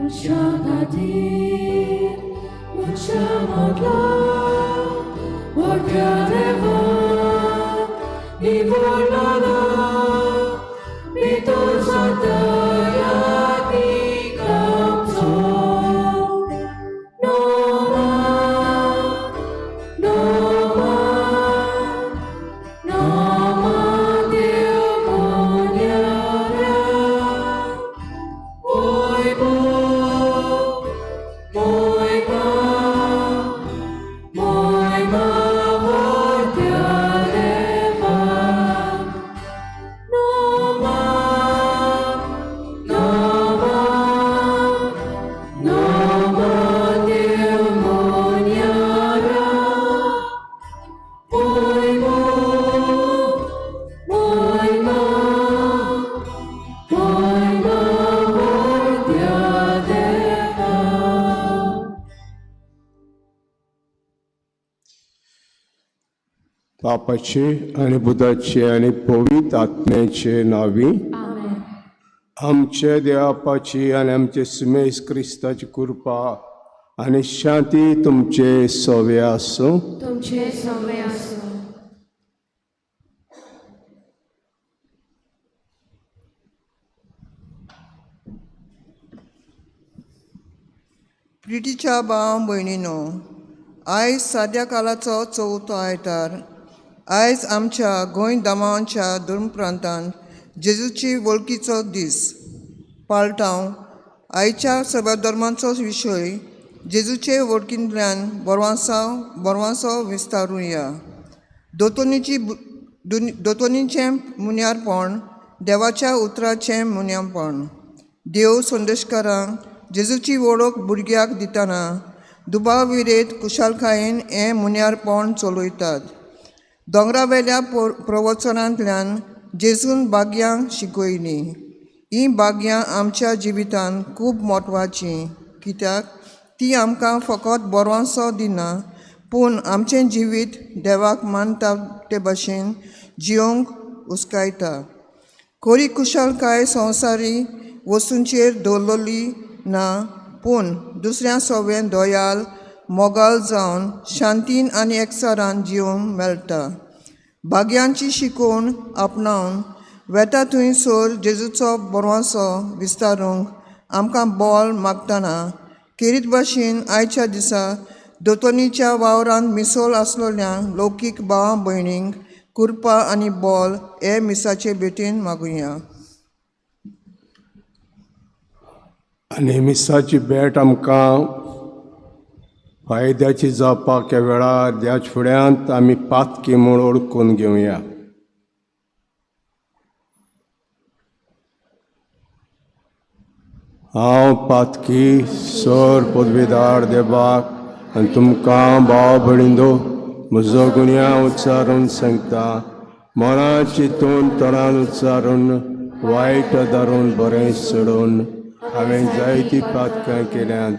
मनशा खातीर मनशा म्हटला व्हडल्या देवान निवडला भितर सरता आमचो नोमा नोमा नोमा देव मोन्यारा मोय मोय मोय मावोट्या देवा नोमा नोमा नोमा देव मोन्यारा मोय मोय मोय मावोट्या देवा. बापाचे आनी बुधाचे आनी पवित्र आत्म्याचे नांवी. आमेन. आमचे देवापाची आनी आमचे सुमेस क्रिस्ताची कृपा आनी शांती तुमचे सवे आसूं. तुमचे सवे आसूं. प्रितीच्या भाव भयणीनो, आयज साद्या कालाचो चवथो आयतार. आयज आमच्या गोंय दमांच्या धर्म प्रांतांत जेजूची वळखीचो दीस पाळटांव. आयच्या सगळ्या धर्मांचो विशय जेजूचे वळखींतल्यान बरवांसाव बरवांसो विस्तारुया. दोतोनीची दोतोनीचें मुन्यारपण देवाच्या उतराचें मुन्यारपण. देव संदेशकारांक जेजूची वळख भुरग्याक दितना दुबाव विरेत कुशालकायेन हें मुन्यारपण चलयतात. दोंगरावेल्या प्रवचनांतल्यान जेजून भाग्यां शिकयलीं. हीं भाग्यां आमच्या जिवितांत खूब म्हत्वाचीं, कित्याक ती आमकां फकत बरोसो दिना, पूण आमचें जिवीत देवाक मानता ते भशेन जियोंक उस्कायता. खरी कुशलकाय संवसारी वस्तूंचेर दवरलेली ना, पूण दुसऱ्या सवें दयाल मोगाल जावन शांतीन आनी एकचारान जिवंक मेळटा. भाग्यांची शिकवण आपणावन वेता थंयसर जेजूचो बरवांसो विस्तारूंक आमकां बोल मागतना खेरीत भाशेन आयच्या दिसा दोतोनीच्या वावरांत मिसोल आसलेल्या लौकीक भावा भयणींक कृपा आनी बोल हे मिसाचे भेटेन मागुया. आनी मिसाची भेट आमकां फायद्याची जावपाक ह्या वेळार देवाच्या फुड्यांत आमी पातकी म्हूण ओळखून घेवया. हांव पातकी सर पदवीदार देवाक आनी तुमकां भाव भयणींनो म्हजो गुन्यांव उच्चारून सांगता. मना चिंतून तोंडान उच्चारून वायट धरून बरें सोडून हांवें जायतीं पातकां केल्यांत.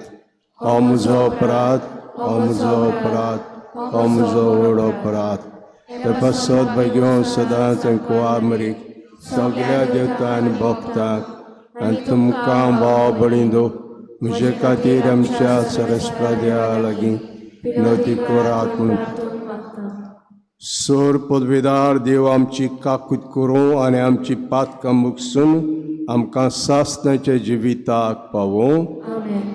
हो म्हजो अपराध, हो म्हजो अपराध, हो म्हजो व्हड अपराध. ते पासत भगेवन सदांच कुवार मरीक सगळ्या देवता आनी भक्तांक आनी तुमकां भाव भयणींनो म्हजे खातीर आमच्या सरस्पा देवा लागीं विनवती करात म्हूण. सोर पदवेदार देव आमची काकूत करूं आनी आमची पातकां मुगसून आमकां सासणाच्या जिविताक पावोवं. आमेन.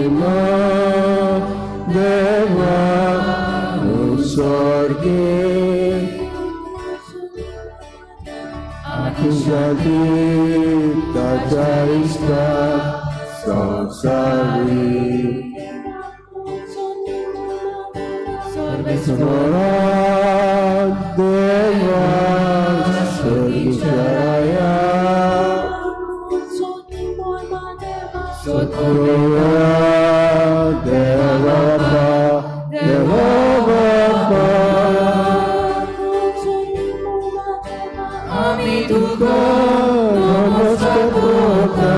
महिमा देवा स्वर्गे शांती ताच्या इश्टाक संवसारी स्मरा देवा स्वर्गीच्या देवा बाप्पा देवा बाप्पा आमी तुका नमस्कार करता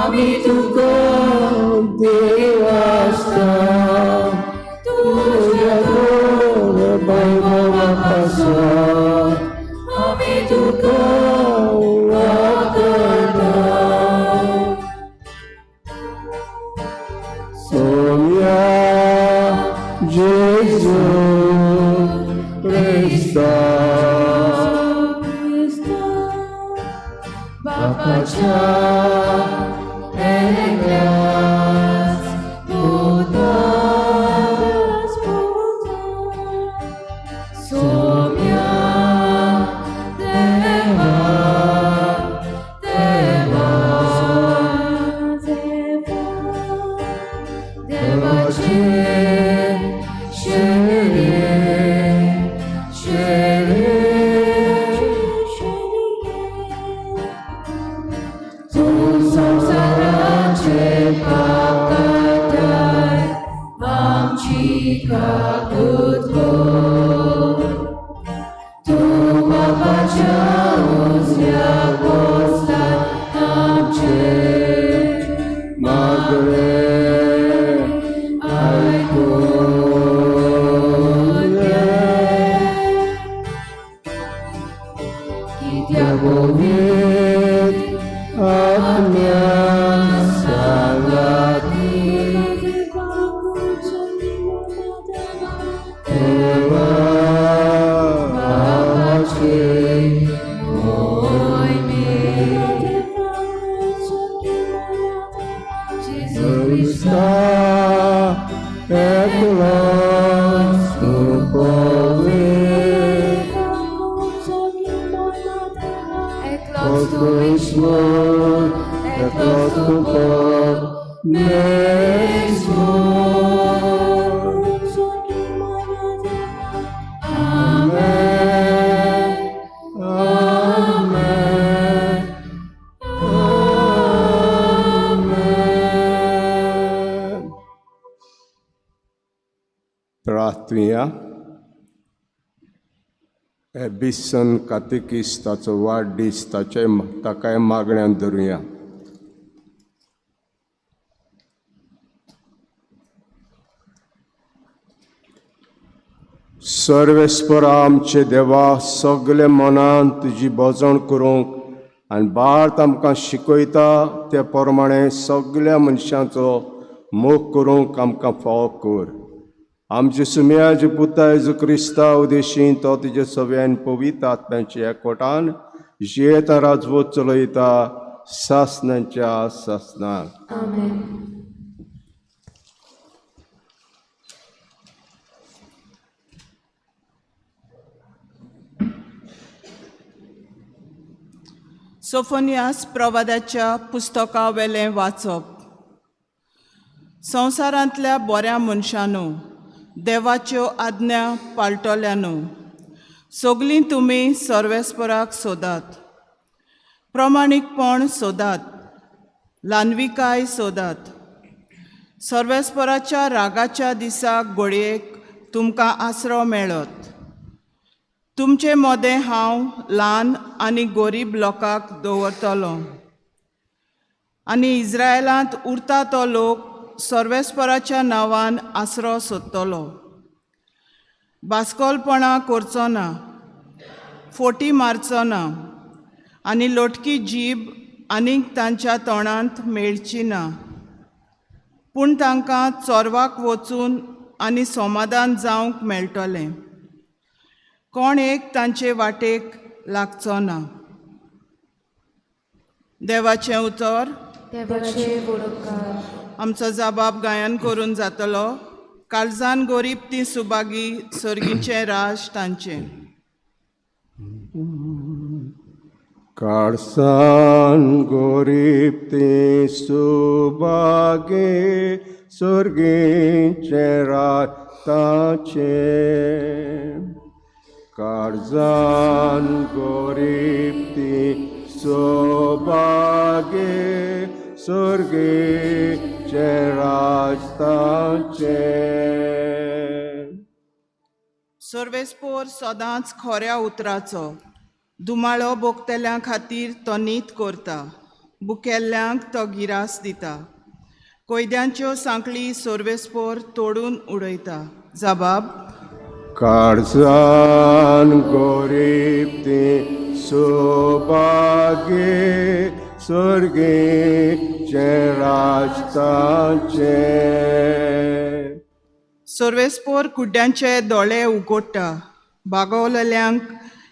आमी तुका देवास्ता तुज्या तुज्या वैभवा पासत आमी तुका सोम्या जेजू क्रिस्ता बापाच्या एकल्याच पुता सोम्या देवा देवा देवाचे शेरे शेरे तूं संवसाराचे पाप काडटाय, आमची काकूत कर. तूं बापाच्या उजव्या बसलाय आमचें मागणे आयकून घे. कित्याक पवित्र आत्म्या सांगाती देवा बाबाचे जेजू क्रिस्ता क्रिस्ता एकलोच तूं पवित्र एकलोच तूं ईश्वर एकलोच तूं परमेश्वर. आमेन, आमेन, आमेन. प्रार्थुया. एबिसन कातिकीस ताचो वाडदीस ताचे ताकाय मागण्यान धरुया. सर्वेस्पर आमचे देवा, सगळे मनान तुजी भजण करूंक आनी भारत आमकां शिकयता ते प्रमाणे सगळ्या मनशांचो मोग करूंक आमकां फावो कर. आमचे सुम्याचे पुता जेजू क्रिस्ता उदेशी तो तुजे सव्यान पवित्र आत्म्याच्या एकवटान जियेता राजवत चलयता सासनाच्या सासनाक. आमेन. सोफोनियास प्रवादाच्या पुस्तकावेलें वाचप. संवसारांतल्या बऱ्या मनशांनो, देवाच्यो आज्ञा पाळटल्यानो, सगलीं तुमी सर्वेस्पराक सोदात, प्रमाणीकपण सोदात, ल्हानविकाय सोदात. सर्वेस्पराच्या रागाच्या दिसा घडयेक तुमकां आसरो मेळत. तुमचे मदें हांव ल्हान आनी गरीब लोकांक दवरतलो आनी इस्रायलांत उरता तो लोक सर्वेस्पराच्या नांवान आसरो सोदतलो. बास्कोलपणां करचो ना, फोटी मारचो ना आनी लोटकी जीब आनीक तांच्या तोंडांत मेळची ना. पूण तांकां चोरवाक वचून आनी समाधान जावंक मेळटलें. कोण एक तांचे वाटेक लागचो ना. देवाचें उतर. देवाचे वडोकार. आमचो जबाब गायन करून जातलो. काळजान गोरीब ती सुभागी, सर्गीचें राज तांचें. काळसान गोरीब ती सुभागी, सर्गीचें राज तांचें. काळजान गोरीब ती सुभागी, सर्गीचें राज तांचें. सर्वेस्पोर सदांच खोऱ्या उतराचो दुमाळो भोगतल्यां खातीर तो नीत करता, बुकेल्ल्यांक तो गिरास दिता, कोयद्यांच्यो सांकळी सर्वेस्पोर तोडून उडयता. जबाब. काळजान गोरीब ती सुभागी, सर्गीचें राज तांचें. सर्वेस्पोर कुड्ड्यांचे दोळे उगडटा, बागवलेल्यांक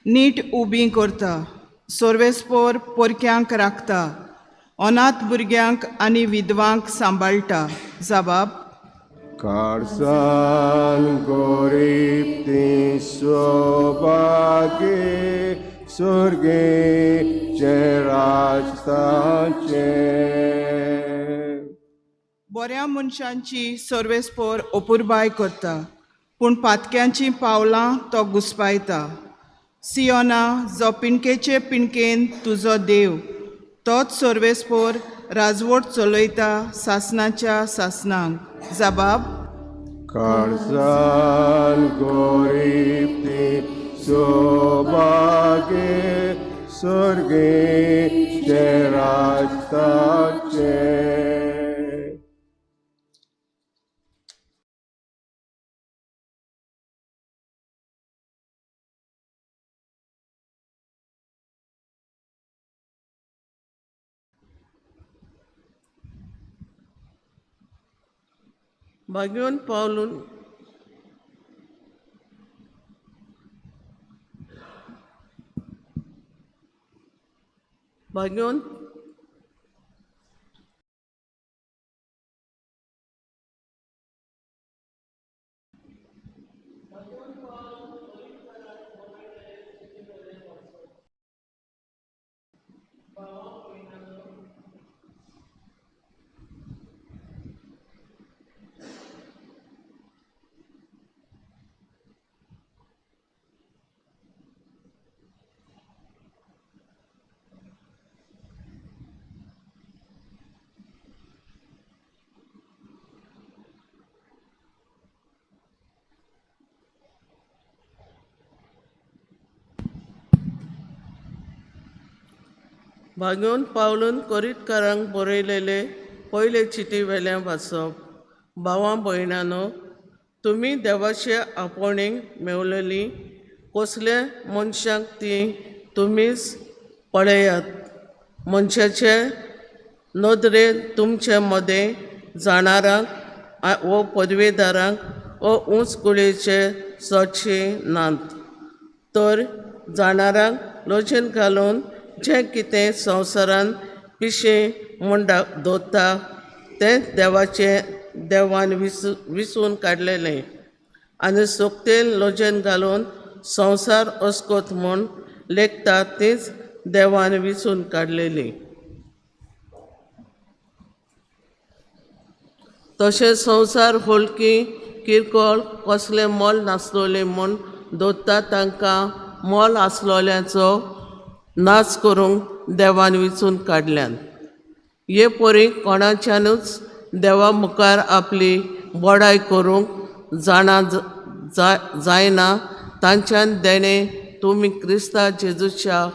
नीट उबी करता. सर्वेस्पोर पोरक्यांक राखता, अनाथ भुरग्यांक आनी विधवांक सांबाळटा. जबाब. काळजान गोरीब ती सुभागी, सर्गीचें राज तांचें. बऱ्या मनशांची सर्वेस्पोर अपुरबाय करता, पूण पातक्यांचीं पावलां तो घुसपायता. सियोना, जो पिणकेचे पिणकेन तुजो देव, तोच सर्वेस्पोर राजवट चलयता सासनाच्या सासनांक. जबाब. काळजान गोरीब ती सुभागी, सर्गीचें राज तांचें. भाग्योन पावलून भाग्योन भाग्योन पावलून कोरीतकारांक बरयलेले पयले चिटी वेल्यान वाचप. भावां भयणानो, तुमी देवाचे आपोवणेक मेवलेली कसले मनशांक ती तुमीच पळयात. मनशाचे नदरेन तुमचे मदें जाणारांक वो पदवेदारांक वो उंच कुळयेचे चडशे नात, तर जाणारांक लजेन घालून जें कितें संवसारान पिशें म्हूण दवरता तें देवाचें देवान विसून काडलेलें आनी सोकतेन लजेन घालून संवसार अस्कोत म्हूण लेखता तीच देवान विसून काडलेली. तशें संवसार होलकी किरकोळ कसलें मोल नासलोलें म्हूण दवरता तांकां मोल आसलोल्याचो नाच करूंक देवान विचून काडल्यान. हे परी कोणाच्यानूच देवा मुखार आपली बडाय करूंक जाणा जायना तांच्यान देणें तुमी क्रिस्ता जेजूच्या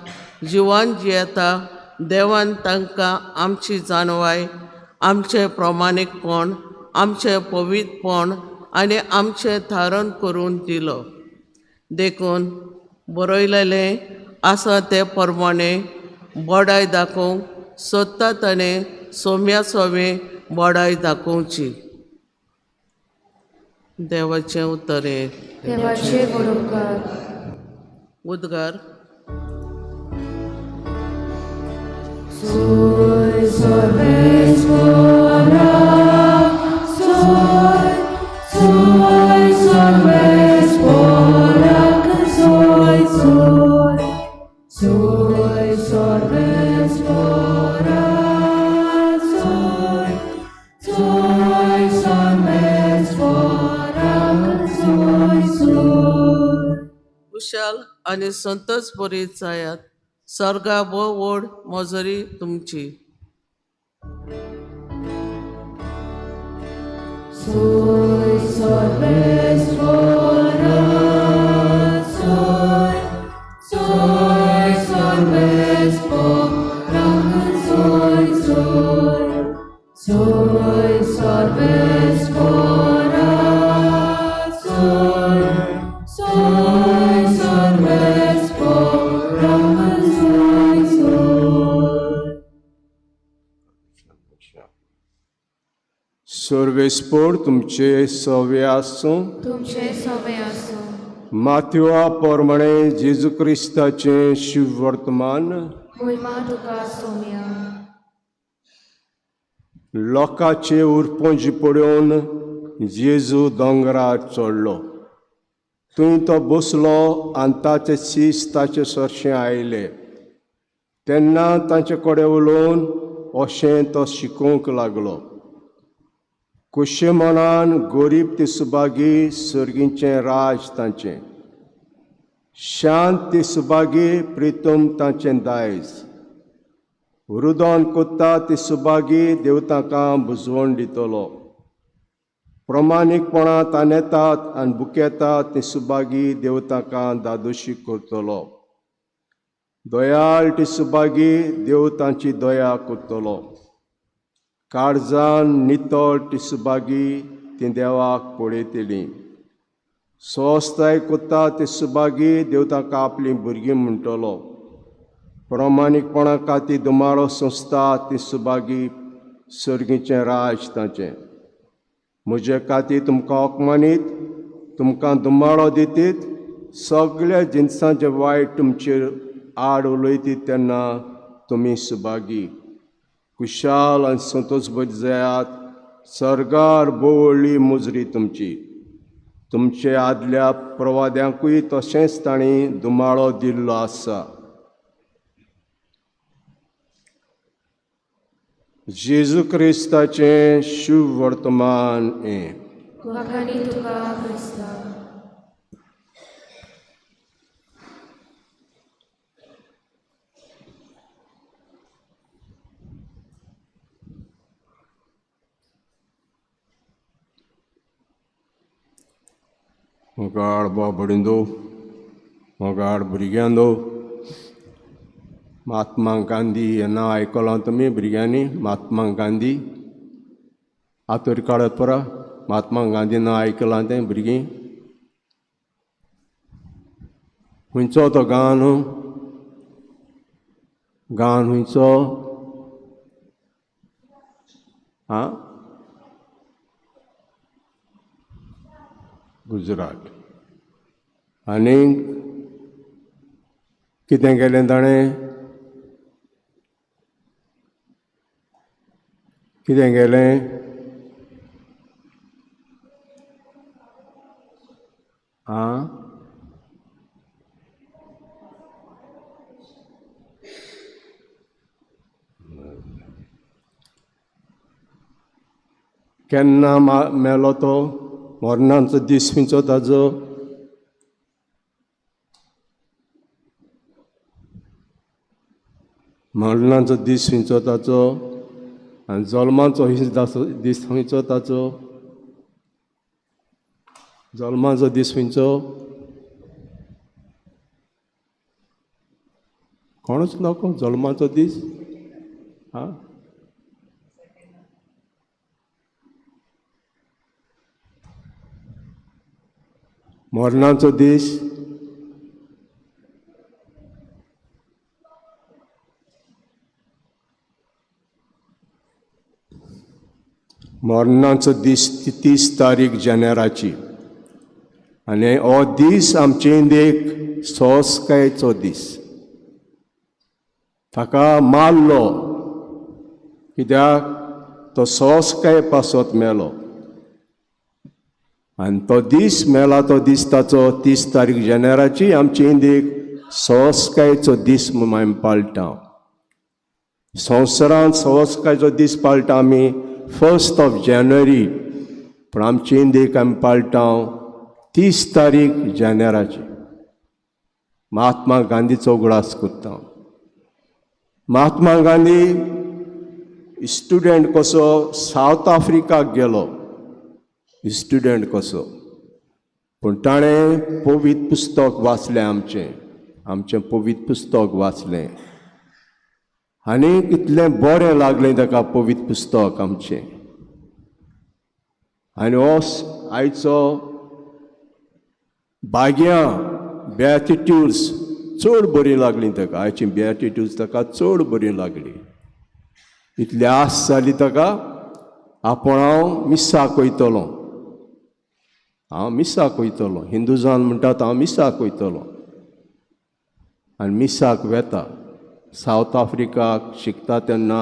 जिवान जियेता. देवान तांकां आमची जाणवाय, आमचें प्रमाणीकपण, आमचें पवित्रपण आनी आमचें थारण करून दिलो. देखून बरयलेलें आसा ते प्रमाणे बडाय दाखोवंक सोदता ताणें सोम्या सोवे बडाय दाखोवची. देवाचें उतर हें. देवाचे बरोबकार. उद्गार. Sui sorbes कुशाल आनी संतोच बरी जायात सर्गा भोव व्हड मजरी तुमची. सर्वेस्पोर तुमचे सवे आसूं. तुमचे सवे आसूं. माथ्युआ प्रमाणे जेजू क्रिस्ताचें शिववर्तमान. मोहिमा तुका सोम्या. लोकांचे उरपोंज पळोवन जेजू दोंगरार चडलो. थंय तो बसलो आनी ताचे शीस ताचे सरशें आयले. तेन्ना तांचे कडेन उलोवन अशें तो शिकोवंक लागलो. कुशे मनान गरीब ते सुभागी, सर्गीचें राज तांचें. शांत ते सुभागी, प्रितम तांचें दायज. रुदोन कोत्ता ते सुभागी, देव तांकां बुजवण दितलो. प्रमाणीकपणां ताणेतात आनी बुकेतात ते सुभागी, देव तांकां दादोशी करतलो. दयाळ ते सुभागी, देव तांची दया करतलो. काळजान नितळ ती सुभागी, ती देवाक पळयतली. स्वस्ताय कोत्ता ते सुभागी, देव तांकां आपलीं भुरगीं म्हणटलो. प्रमाणीकपणा खातीर दुमाळो संस्था ती सुभागी, सर्गीचें राज तांचें. म्हजे खातीर तुमकां अपमानीत, तुमकां दुमाळो दितीत, सगळ्या जिनसांचें वायट तुमचेर आड उलयतीत तेन्ना तुमी सुभागी. कुशाल आनी संतोश बरी जायात, सर्गार भोव व्हडली मुजरी तुमची. तुमचे आदल्या प्रवाद्यांकूय तशेंच तांणी दुमाळो दिल्लो आसा. जेजू क्रिस्ताचें शुभ वर्तमान हें. वाखाणी तुका क्रिस्ता. मोगाळ बाबडिंदो, मोगाळ भुरग्यांदो, महात्मा गांधी हें नांव आयकलां तुमी भुरग्यांनी? महात्मा गांधी आतोर काडत परा महात्मा गांधी नांव आयकलां तें भुरगीं? खंयचो तो गान? गान खंयचो? आं, गुजरात. आनी कितें केलें ताणें? कितें केलें? आं, केन्ना मेलो तो? मरणाचो दीस खंयचो ताजो? मरणाचो दीस खंयचो ताचो? आनी जल्माचो दीस खंयचो ताचो? जल्माचो दीस खंयचो? कोणूच नको जल्माचो दीस? आं, मरणाचो दीस मरणाचो दीस 30 तारीख जानेराची. आनी हो दीस आमचे इंदेक सोंसकायेचो दीस. ताका मारलो कित्याक तो सोंसकाये पासत मेलो. आनी तो दीस मेला तो दीस ताचो 30 तारीख जानेराची आमचे इंदेक सवस्कायेचो दीस म्हूण आमी पाळटा. संवसारांत सवस्कायेचो दीस पाळटा आमी फर्स्ट ऑफ जानेवारी, पूण आमचे इंदीक आमी पाळटा 30 तारीख जानेराची. महात्मा गांधीचो उगडास करता. महात्मा गांधी स्टुडंट कसो सावथ आफ्रिकाक गेलो स्टुडंट कसो, पूण ताणें पवित्र पुस्तक वाचलें, आमचें आमचें पवित्र पुस्तक वाचलें आनी इतलें बरें लागलें ताका पवित्र पुस्तक आमचें. आनी हो आयचो भाग्यां बेटिट्यूड्स चड बरीं लागलीं ताका, आयची बेटिट्यूड्स ताका चड बरीं लागली. इतली आस जाली ताका, आपूण हांव मिसाक वयतलो, हांव मिसाक वयतलो. हिंदुजान म्हणटात हांव मिसाक वयतलो आनी मिसाक वेता. सावथ आफ्रिकाक शिकता तेन्ना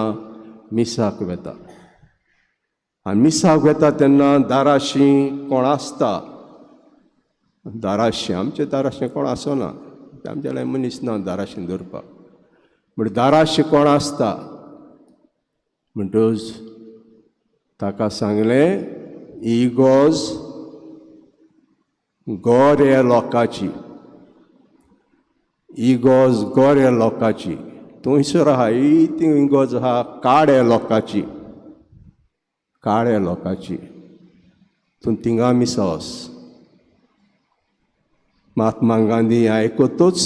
मिसाक वेता आनी मिसाक वेता तेन्ना दाराशी कोण आसता, दाराशी आमचे दाराशी कोण आसना, आमच्या लागीं मनीस ना दाराशी दवरपाक, म्हण दाराशी कोण आसता. म्हणटच ताका सांगलें, इगोज गोऱ्या लोकांची, इगोज गोऱ्या लोकांची, थंयसर आहा ती इगोज आहा काळ्या लोकांची, काळ्या लोकांची, तूं थिंगा मिसोस. महात्मा गांधी आयकतूच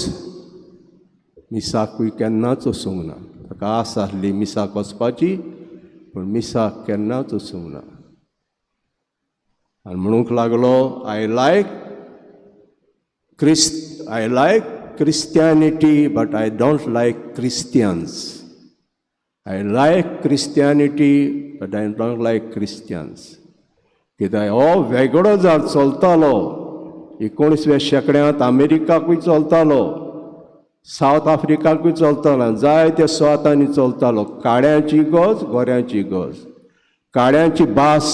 मिसाकूय केन्नाच वचूंक ना. ताका आस आसली मिसाक वचपाची, पूण मिसाक केन्नाच वचूंक ना. आनी म्हणूंक लागलो, I like Christianity but I don't like Christians. I like Christianity but I don't like Christians. कित्याक हो वेगळो जाण चलतालो. 19व्या शेंकड्यांत अमेरिकाकूय चलतालो, सावथ आफ्रिकाकूय चलतालो, जायत्या सुवातांनी चलतालो. काळ्यांची इगर्ज, गोऱ्यांची इगर्ज, काळ्यांची भास,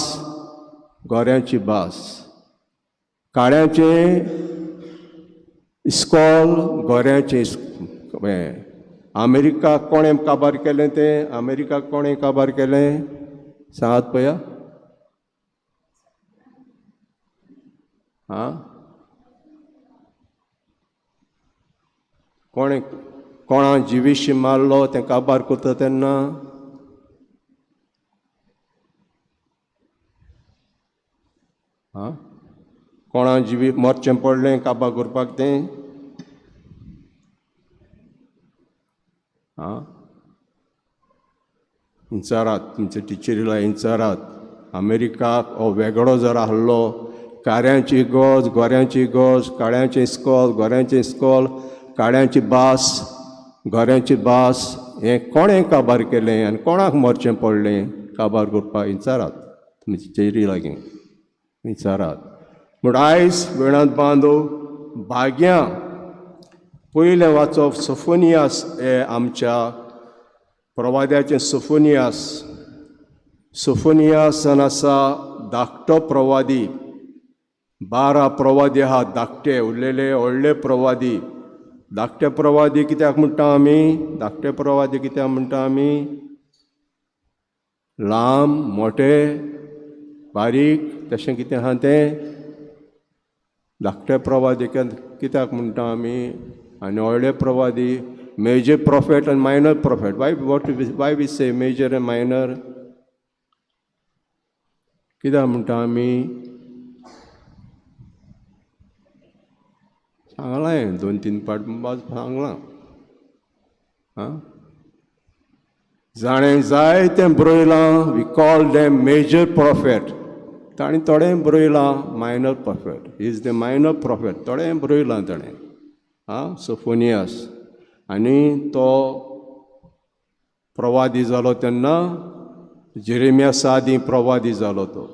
गोऱ्यांची भास, काळ्यांचें इस्कॉल, गोऱ्यांचें हें. अमेरिका कोणें काबार केलें तें? अमेरिका कोणें काबार केलें सांगात पया. आं, कोणें कोणा जिविशी मारलो तें काबार करता तेन्ना? आं, कोणा जिवी मरचें पडलें काबार करपाक तें? आं, विचारात तुमचे टिचरीला विचारात. अमेरिकाक हो वेगळो जर आहलो, काऱ्यांची गज, गोऱ्यांची गज, काळ्यांचें इस्कॉल, गोऱ्यांचें इस्कॉल, काळ्यांची भास, गोऱ्यांची भास, हें कोणें काबार केलें आनी कोणाक मरचें पडलें काबार करपाक? विचारात तुमचे टिचरी लागीं विचारात. म्हूण आयज वेळांत बांदो भाग्यां पयलें वाचप सोफोनियास हे आमच्या प्रवाद्याचें. सोफोनियास, सोफोनियास आसा धाकटो प्रवादी. 12 प्रवादी आहा धाकटे, उरलेले व्हडले प्रवादी. धाकटे प्रवादी कित्याक म्हणटा आमी? धाकटे प्रवादी कित्याक म्हणटा आमी? लांब, मोटे, बारीक तशें कितें आहा तें धाकटे प्रवादी कित्याक म्हणटा आमी? आनी व्हडले प्रवादी, मेजर प्रॉफेट आनी minor prophet. Why what why we say major and minor कित्याक म्हणटा आमी? सांगलां हांवें 2-3 पाट सांगलां. आं, जाणें जायतें बरयलां, we call them major prophet. ताणें थोडें बरयलां minor prophet, is the minor prophet, थोडें बरयलां ताणें. आं, सोफोनियास. आनी तो प्रवादी जालो तेन्ना जेरेमियासा आदीं प्रवादी जालो तो.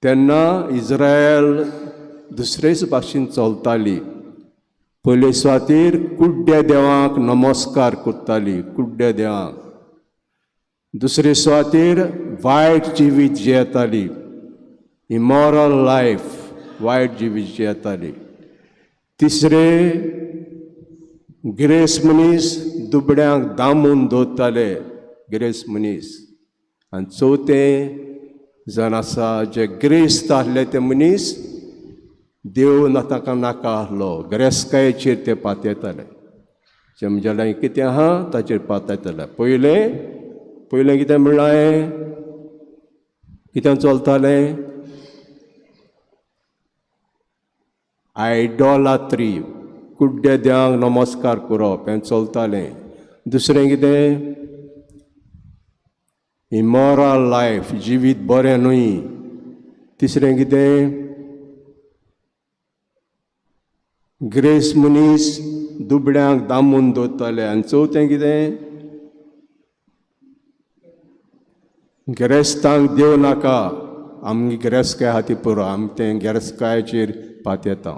तेन्ना इज्रायल दुसरेच भाशेन चलताली. पयले सुवातेर कुड्ड्या देवांक नमस्कार करताली, कुड्ड्या देवांक. दुसरे सुवातेर वायट जिवीत जियेताली, इमोरल लायफ, वायट जिवीत जियेताली. तिसरे गिरेस्त मनीस दुबड्यांक दामून दवरताले गिरेस्त मनीस. आनी चवथें जावन आसा जे गिरेस्त आसले ते मनीस देव ना ताका नाका आसलो, गिरेस्तकायेचेर ते पातयताले. जे म्हज्या लागीं कितें आहा ताचेर पातयताले. पयलें पयलें कितें म्हणलां हांवें, कितें चलतालें? आयडॉलात्री, कुड्ड्या देवांक नमस्कार करप हें चलतालें. दुसरें कितें? इमोरल लायफ, जिवीत बरें न्हय. तिसरें कितें? ग्रेस मनीस दुबड्यांक दामून दवरताले. आनी चवथें कितें? गिरेस्तांक देव नाका, आमगे गिरेस्तकाय आहा ती पुरो, आमी तें गिरेस्तकायेचेर पातयेता.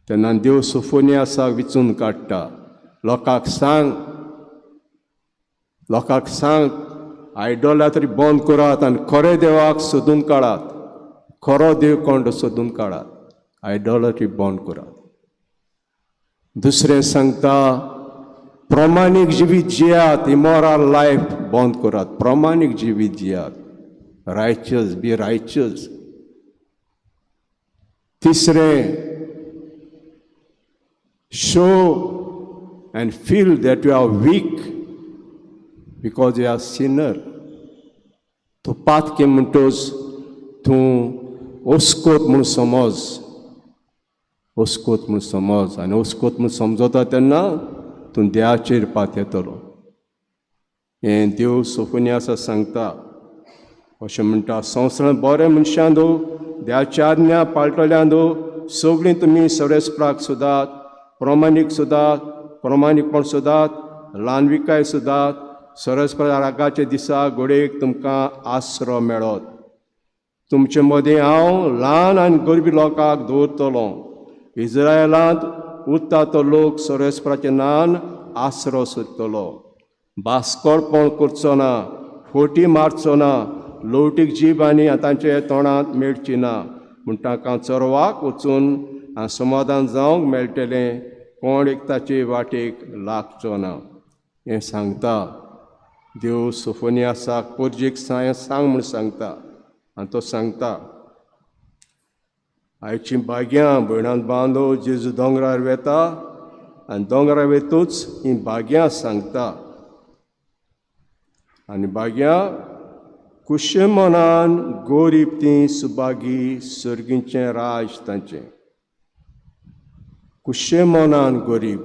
तेन्ना देव सोफोनियासाक विचून काडटा, लोकांक सांग, लोकांक सांग आयडॉलात्री बंद करात आनी खरे देवाक सोदून काडात, खरो देव कोण तो सोदून काडात, आयडॉलात्री बंद करात. दुसरें सांगता प्रमाणीक जिवीत जियात, इमोरल लायफ बंद करात, प्रमाणीक जिवीत जियात, रायचस, बी रायचस. तिसरें, Show and feel that you are weak because you are sinner. तूं पातकी म्हणटोच तूं ओस्कोत म्हूण समज, ओस्कोत म्हूण समज. आनी ओस्कोत म्हूण समजता तेन्ना तूं देवाचेर पातयेतलो. हें देव सोफोनियासा सांगता. अशें म्हणटा, संवसारांत बऱ्या मनशां दो, देवाची आज्ञा पाळटल्यां दो, सगळीं तुमी सरेस्पराक सोदात, प्रमाणीक सोदात, प्रमाणीकपण सोदात, ल्हानविकाय सोदात. सरस्परा रागाच्या दिसा घोडेक तुमकां आसरो मेळत. तुमचे मदीं हांव ल्हान आनी गरबी लोकांक दवरतलो. इज्रायलांत उरता तो लोक सरस्पराचे नान आसरो सोदतलो. बास्कोळपण करचो ना, फोटी मारचो ना, लवटीक जीब आनी तांच्या तोंडांत मेळची ना. म्हूण तांकां चरवाक वचून आनी समाधान जावंक मेळटलें, कोण एक ताचे वाटेक लागचो ना. हें सांगता देव सोफोनियासाक, पोरजेक सांग म्हूण सांगता. आनी तो सांगता, आयची भाग्यां भयणांत बांदो, जेजू दोंगरार वेता आनी दोंगरार वेतूच हीं भाग्यां सांगता. आनी भाग्यां कुशे मनान गोरीब तीं सुभागी, सर्गीचें राज तांचें. कुशे मनान गोरीब,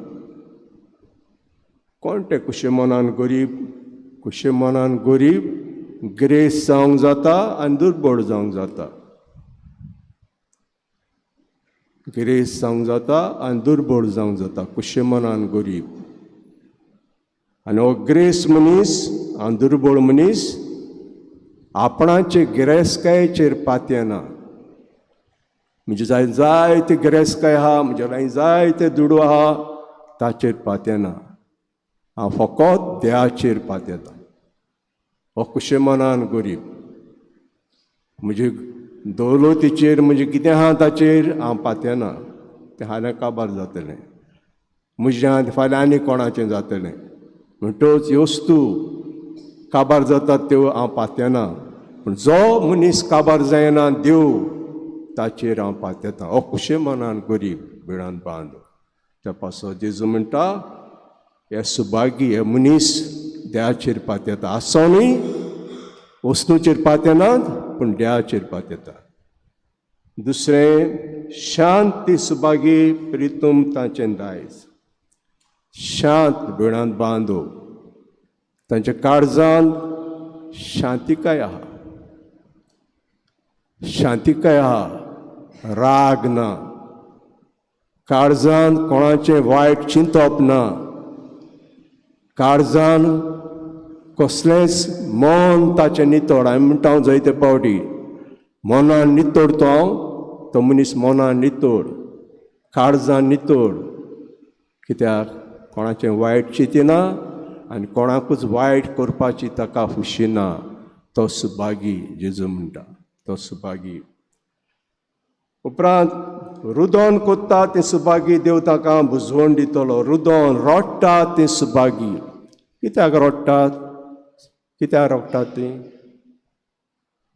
कोण ते कुशे मनान गोरीब? कुशे मनान गोरीब ग्रेस जावंक जाता आनी दुर्बळ जावंक जाता. ग्रेस जावंक जाता आनी दुर्बळ जावंक जाता, कुशे मनान गोरीब. आनी हो ग्रेस मनीस आनी दुर्बळ मनीस आपणाचे गिरेस्तकायेचेर पातयेना. म्हणजे जाय जायते गिरेस्तकाय आहा, म्हजे लागीं जायते दुडू आहा, ताचेर पातयेना. हांव फकत देवाचेर पातयेता. हो कुशे मनान गोरीब. म्हजे दौलतीचेर, म्हजें कितें आहा ताचेर हांव पातयेना, तें फाल्यां काबार जातलें, म्हज्या फाल्यां आनी कोणाचें जातलें. म्हणटच ह्यो वस्तू काबार जातात त्यो हांव पातयेना. पूण जो मनीस काबार जायना देव, ताचेर हांव पातयेता. हो कुशे मनान गरीब बिळान बांद. त्या पासत जेजू म्हणटा, हे सुभागी, हे मनीस देवाचेर पातयेता. आसो न्ही वस्तूचेर पातयेनात, पूण देवाचेर पातयेता. दुसरें, शांती सुभागी प्रितूम तांचें दायज. शांत बिळांत बांदो, तांच्या काळजांत शांतिकाय आहा, शांतिकाय आहा, राग ना, काळजान कोणाचें वायट चिंतप ना, काळजान कसलेंच मन ताचें नितळ. हांवें म्हणटा हांव जायते पावटी मनान नितळ, तो हांव तो मनीस मनान नितळ, काळजान नितळ. कित्याक कोणाचें वायट चिंतिना आनी कोणाकूच वायट करपाची ताका खुशी ना. तो सुभागी, जेजू म्हणटा तो सुभागी. उपरांत रुदोन कोत्ता तें सुभागी देव ताका बुजवण दितलो. रुदोन रडटा तें सुभागी. कित्याक रडटात? कित्याक रडटात तीं?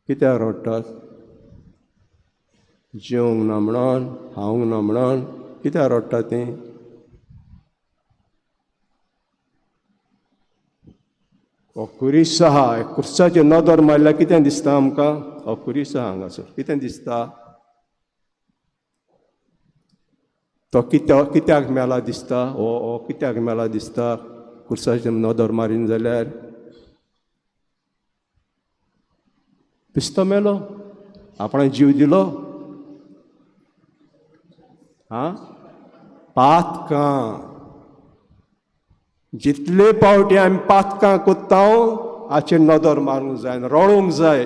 कित्याक रडटात? जेवंक ना म्हणून, खावंक ना म्हणून कित्याक रडटा तीं? हो खुरीस आहा, खुर्साचेर नदर मारल्यार कितें दिसता आमकां? हो खुरीस आहा हांगासर, कितें दिसता? तो कित्याक मेला दिसता? हो हो कित्याक मेला दिसता? खुर्साचेर नदर मारीन जाल्यार दिसतो मेलो, आपणें जीव दिलो. आं, पातकां जितले पावटी आमी पातकां कोत्ता हाचेर नदर मारूंक जाय, रडूंक जाय,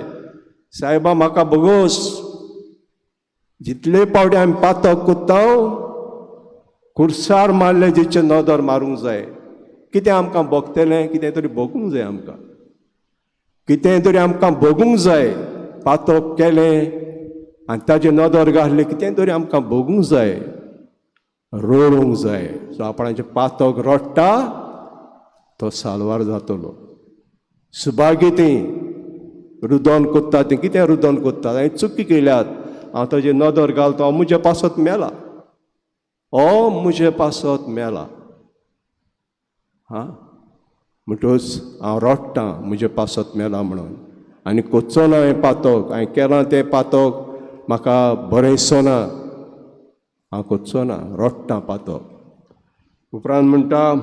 सायबा म्हाका भोगोस. जितले पावटी आमी पातक कोत्ता खुर्सार मारले जेचे नदर मारूंक जाय. कितें आमकां भोगतलें? कितें तरी भोगूंक जाय आमकां, कितें तरी आमकां भोगूंक जाय. पातक केलें आनी ताजे नदर घातली, कितें तरी आमकां भोगूंक जाय, रडूंक जाय. सो आपणाचें पातक रडटा तो साल्वार जातलो. सुभागी तीं रुदोन कोत्ता तीं. कितें रुदोन कोत्ता? हांवें चुकी केल्यात, हांव ताजेर नदर घालता, हांव म्हजे पासत मेला, हो म्हजे पासत मेला. हां, म्हणटकच हांव रडटां म्हजे पासत मेला म्हणून, आनी कोच्चो ना हें पातक, हांवें केलां तें पातक म्हाका बरें दिसना, हांव कोच्चो ना, रडटां पातक. उपरांत म्हणटा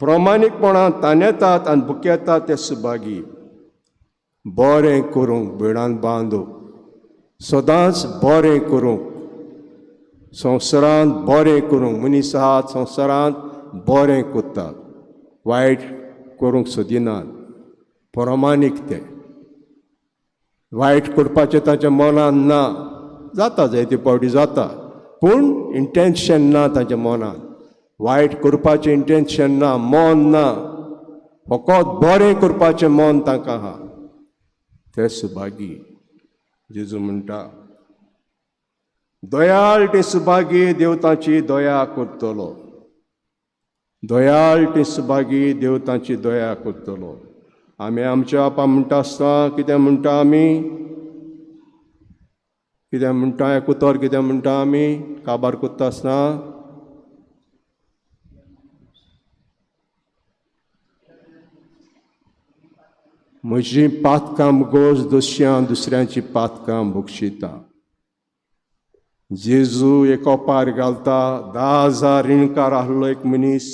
प्रमाणीकपणान तानेतात आनी भुकेतात ते सुभागी. बरें करूंक भयणान बांदू, सदांच बरें करूंक, संवसारांत बरें करूंक. मनीस आहात संवसारांत बरें करतात, वायट करूंक सोदिनात, प्रमाणीक ते. वायट करपाचें ताच्या मनान ना, जाता जायते पावटी जाता, पूण इंटेन्शन ना ताच्या मनान, वायट करपाचें इंटेन्शन ना, मन ना, फकत बरें करपाचें मन तांकां आहा. ते सुभागी. जेजू म्हणटा दयाळ ते सुभागी देव तांची दया करतलो. दयाळ ते सुभागी देव तांची दया करतलो. आमी आमच्या आपा म्हणटा आसतना कितें म्हणटा आमी? कितें म्हणटा? एक उतर कितें म्हणटा आमी काबार कोत्ता आसतना? म्हजी पातकां गोस दुसऱ्यां दुसऱ्यांची पातकां बक्षिता. जेजू एक ओपार घालता, 10,000 रिणकार आहलो एक मनीस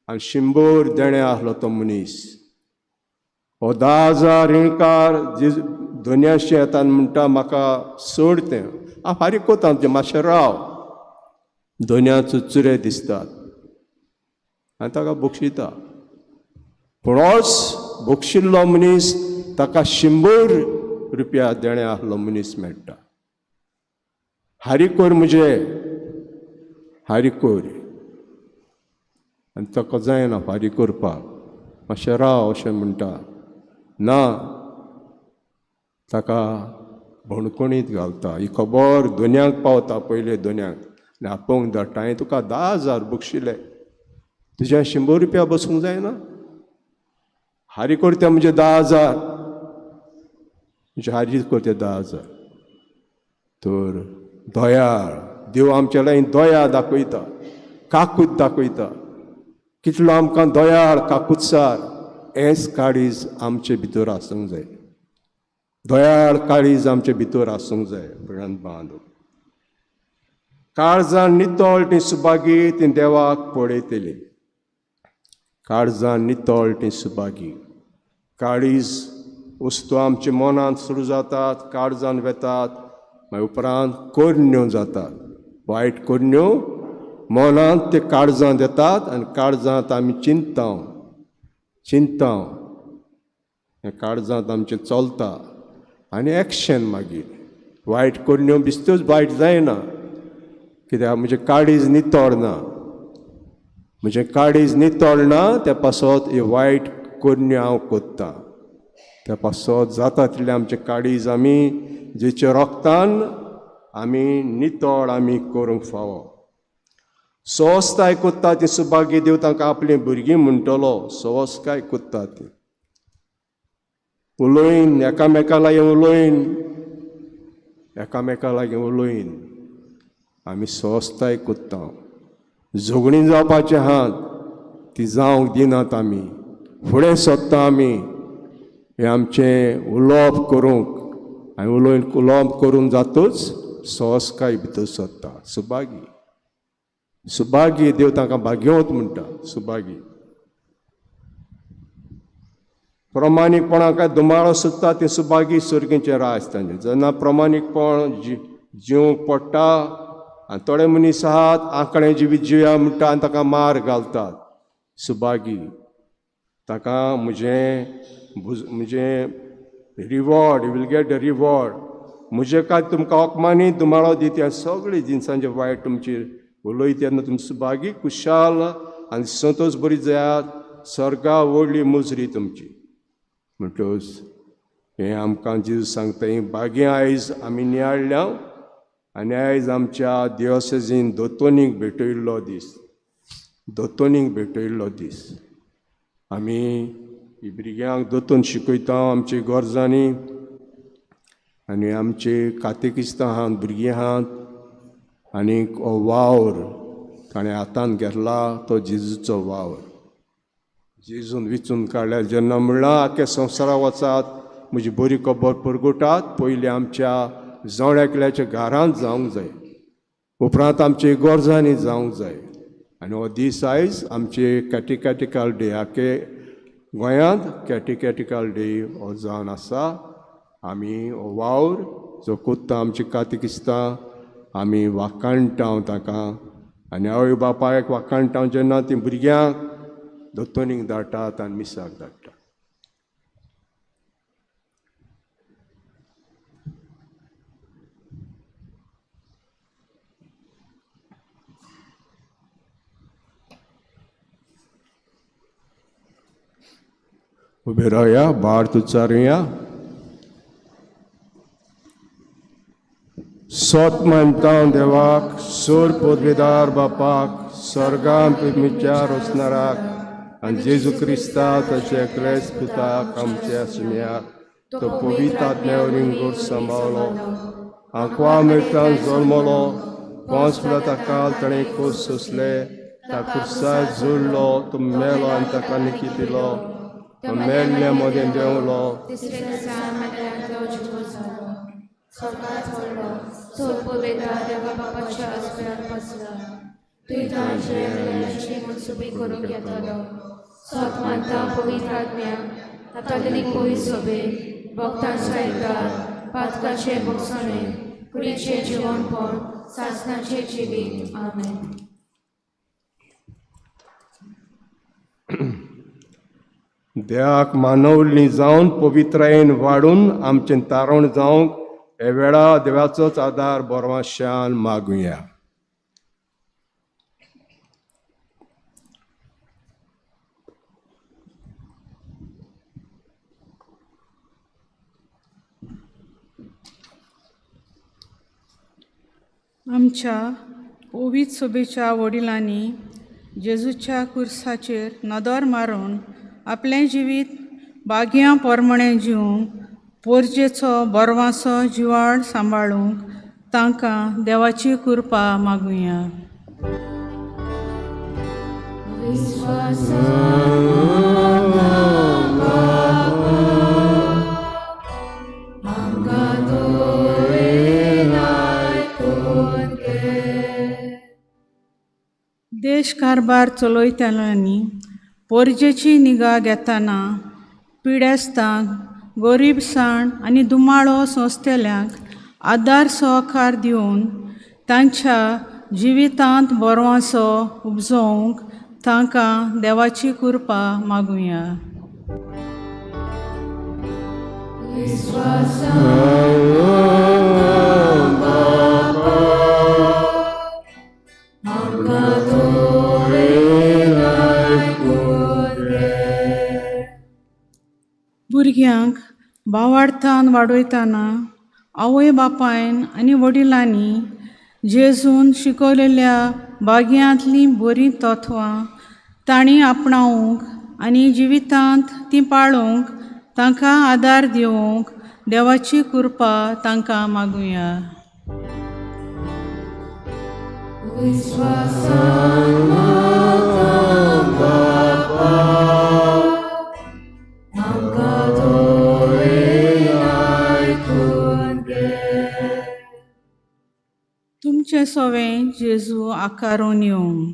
आनी 100 देणें आहलो तो मनीस. हो 10,000 रिणकार जेजू दोनयाशे येता आनी म्हणटा म्हाका सोड तें, हांव फारीक कोता तुजें, मातशें राव. दोनया चुरचुरे दिसतात आनी ताका बक्षिता. पूण होच बक्षिल्लो मनीस ताका 100 रुपया देणें आहलो मनीस मेळटा. हारी कोर म्हजे, हारी कोर. आनी ताका जायना फारीक करपाक, मातशें राव अशें म्हणटा. ना, ताका बणकोणीत घालता. ही खबर दोनयांक पावता, पयले दोनयांक, आनी आपोवंक धाडटा, हांवें तुका 10,000 बक्षिले, तुज्या 100 रुपया बसूंक जायना? हारी करता म्हणजे 10,000, म्हणजे हारी करता 10,000. तर दयाळ देव आमच्या लागीं दया दाखयता, काकूत दाखयता. कितलो आमकां दयाळ काकूतसार, हेंच काळीज आमचे भितर आसूंक जाय. दयाळ काळीज आमचे भितर आसूंक जाय. भयणान बांदू काळजान नितळ ती सुभागी ती देवाक पळयतली. काळजान नितळ ती सुभागी. काळीज वस्तू आमच्या मनांत सुरू जातात, काळजान वेतात, मागीर उपरांत करण्यो जातात, वायट करण्यो मनांत ते काळजांत येतात आनी काळजांत आमी चिंतता चिंतता, हें काळजांत आमचें चलता आनी एक्शन मागीर वायट करण्यो बिस्त्योच वायट जायना, कित्याक म्हजें काळीज नितळ ना, म्हजें काळीज नितळ ना, त्या पासत ही वायट करण्यो हांव कोत्तां. त्या पासत जाता तितलें आमचें काळीज आमी जेच्या रोगतान आमी नितळ आमी करूंक फावो. सवस्ताय कोत्ता ती सुभागी, देव तांकां आपलीं भुरगीं म्हणटलो. सवस्काय कोत्ता ती उलोयन एकामेका लागीं उलोयन, एकामेका लागीं उलोयन आमी सवस्ताय कोत्ता. झगडीं जावपाचें आहात ती जावंक दिनात, आमी फुडें सोदता आमी हें आमचें उलोवप करूंक, आनी उलोवप करूंक जातूच सवस्काय भितर सोदता. सुभागी सुभागी, देव तांकां भाग्यवंत म्हणटा. सुभागी प्रमाणीकपणाक दुमाळो सोदता ती सुभागी, सर्गीचें राज तांचें. जेन्ना प्रमाणीकपण जिवंक पडटा आनी थोडे मनीस आहात आंकडे जिवीत जिवया म्हणटा आनी ताका मार घालतात. सुभागी ताका म्हजें म्हजें reward, you will get the reward. म्हजे काय तुमकां अकमानी दुमाळो दिता, सगळे जिनसांचे वायट तुमचेर उलयता तेन्ना तुमची सुभागी खुशाल आनी संतोश बरी जायात, सर्गा व्हडली मुजरी तुमची. म्हणटकच हें आमकां जेजू सांगता. हीं बागी आयज आमी नियाळ्ळ्या आनी आयज आमच्या दियोसेजीन दोतोनीक भेटयल्लो दीस, दोतोनीक भेटयल्लो दीस. आमी ही भुरग्यांक दोतोन शिकयता आमच्या गरजांनी, आनी आमचे कातेकिस्तां आहात, भुरगीं आहात, आनी हो वावर ताणें हातान घेतला तो जेजूचो वावर. जेजून विचून काडल्या जेन्ना म्हणलां आख्या संवसारा वचात, म्हजी बरी खबर परगटात, पयलीं आमच्या जण एकल्याच्या घरांत जावंक जाय, उपरांत आमचे गरजांनी जावंक जाय. आनी हो दीस आयज आमचे कॅटिकॅटिकल डे, आखे गोंयांत कॅटिकॅटिकल डे हो जावन आसा. आमी हो वावर जो कोत्ता आमची कातिकिस्तां आमी वाखाणटा ताका, आनी आवय बापायक वाखाणटा जेन्ना ती भुरग्यांक दोतोनीक धाडटात आनी मिसाक धाडटात. उबे रावया, भार उच्चारुया. सोत मानता देवाक, सोर पदवेदार बापाक, स्वर्गांत तुमच्या रोसणाराक आनी जेजू क्रिस्ता ताचे एकलेच पुताक आमच्या सुम्याक, तो पवित्र आत्म्या गोड सांबाळलो, आंकवा मिरतान जल्मलो, 5 पिलाता काल ताणें कोस सोंसले, ता कुर्सार जोडलो, तो मेलो आनी ताका निकी दिलो, तो मेल्ल्या मदें देंवलो, देवाक मानवल्ली जावन पवित्रायेन वाडून आमचें तारण जावंक हे वेळा देवाचोच आदार बरवाशान मागुया. आमच्या पवित्र सभेच्या वडिलांनी जेजूच्या कुर्साचेर नदर मारून आपलें जिवीत बागयां पोरमणें जिवंक पोरजेचो बरवासो जिवाळ सांबाळूंक तांकां देवाची कृपा मागुया. देश कारभार चलयतल्यांनी पोरजेची निगा घेतना पिडेस्तांक, गरीबसाण आनी दुमाळो सोंसतल्यांक आदार सहकार दिवन तांच्या जिवितांत बरवासो उपजोवंक तांकां देवाची कृपा मागुया. भुरग्यांक भावार्थान वाडयतना आवय बापायन आनी वडिलांनी जेजून शिकवलेल्या बाग्यांतलीं बरीं तत्वां तांणी आपणावंक आनी जिवितांत तीं पाळूंक तांकां आदार दिवंक देवाची कृपा तांकां मागुया. तुमचें सोवें जेजू आकारून येवं.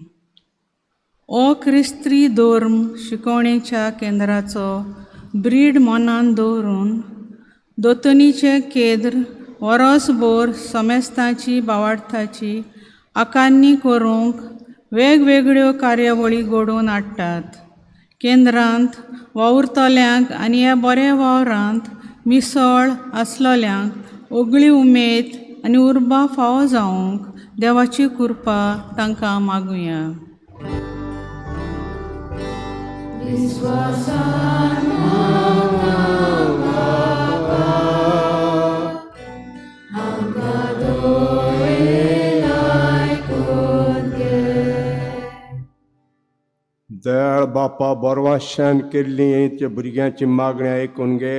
ओ क्रिस्त्री धर्म शिकवणेच्या केंद्राचो ब्रीड मनान दवरून दोतोनीचें केंद्र वरसभर समेस्तांची बावार्थाची आकारणी करूंक वेगवेगळ्यो कार्यावळी घडोवन हाडटात. केंद्रांत वावुरतल्यांक आनी ह्या बऱ्या वावरांत मिसळ आसलेल्यांक ओगळी उमेद आनी उर्बा फावो जावंक देवाची कृपा तांकां मागुया. दयाळ बापा बरवाशान केल्ली त्या भुरग्यांची मागणी आयकून घे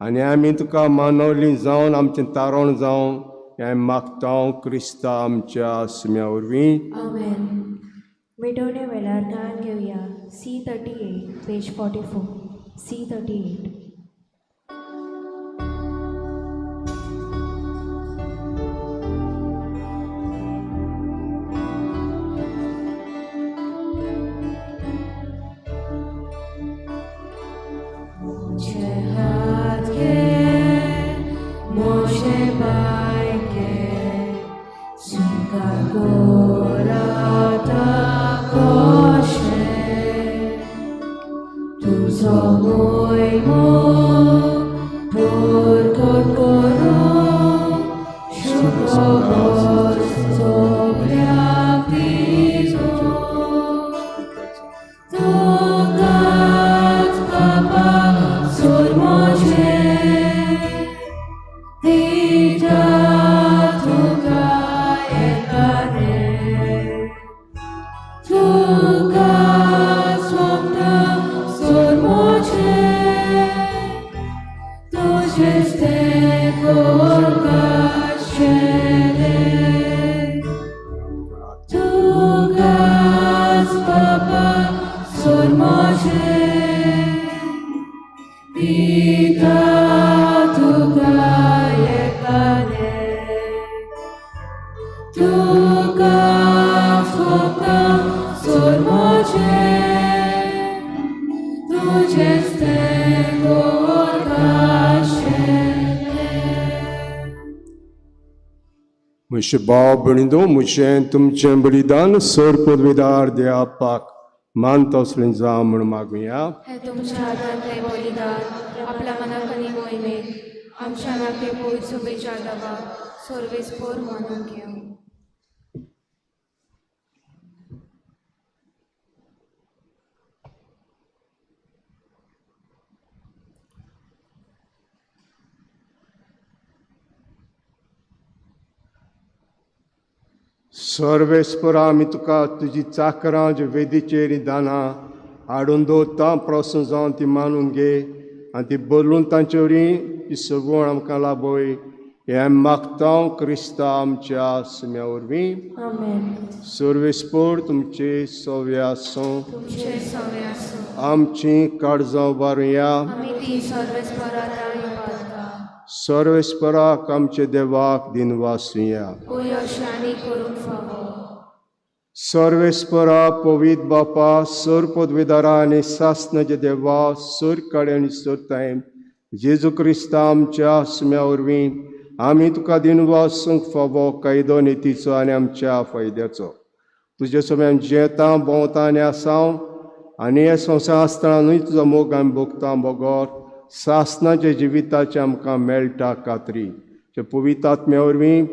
आनी आमी तुका मानवली जावन आमचें तारण जावन हें मागता क्रिस्ता आमच्या सुम्या वरवीं. आमेन. मिटवणे वेळार गान घेवया. C38 page 44. C38. म्हजे भाव भयणींनो, म्हजें तुमचें बलिदान सर पदवीदार देवापाक मान तसलें जावं म्हूण मागुया. हे तुमच्या हातांतलें बलिदान आपल्या मनाक आनी मोहिमेक आमच्या नाते पयस शुभेच्छा दवा सर्वेस्पोर मानून घेवं. सर्वेस्परा आमी तुका तुजी चाकरां ज्यो वेदीचेर दानां हाडून दवरता प्रसन्न जावन ती मानून घे आनी ती बदलून तांचे वरवीं ती सगवण आमकां लाभय हें मागता क्रिस्ता आमच्या सुम्या वरवीं. सर्वेस्पोर तुमचे सवे आसूं. आमची काळजां उबारुया. सर्वेस्पराक आमचे देवाक दिनवासुया. सर्वेस्परा पवित्र बापा सर पदवीदारा आनी सासनाचे देवा सर काळे आनी सर तायम जेजू क्रिस्ता आमच्या सुम्या वरवीं आमी तुका दिनवासूंक फावो कायदो नितीचो आनी आमच्या फायद्याचो. तुजे सगळ्यान जियेता भोंवता आनी आसा आनी हे संवसार आसतना न्हय तुजो मोग आमी भोगता बगर सासनाच्या जिविताचें आमकां मेळटा खात्री. ते पवित्र आत्म्या वरवीं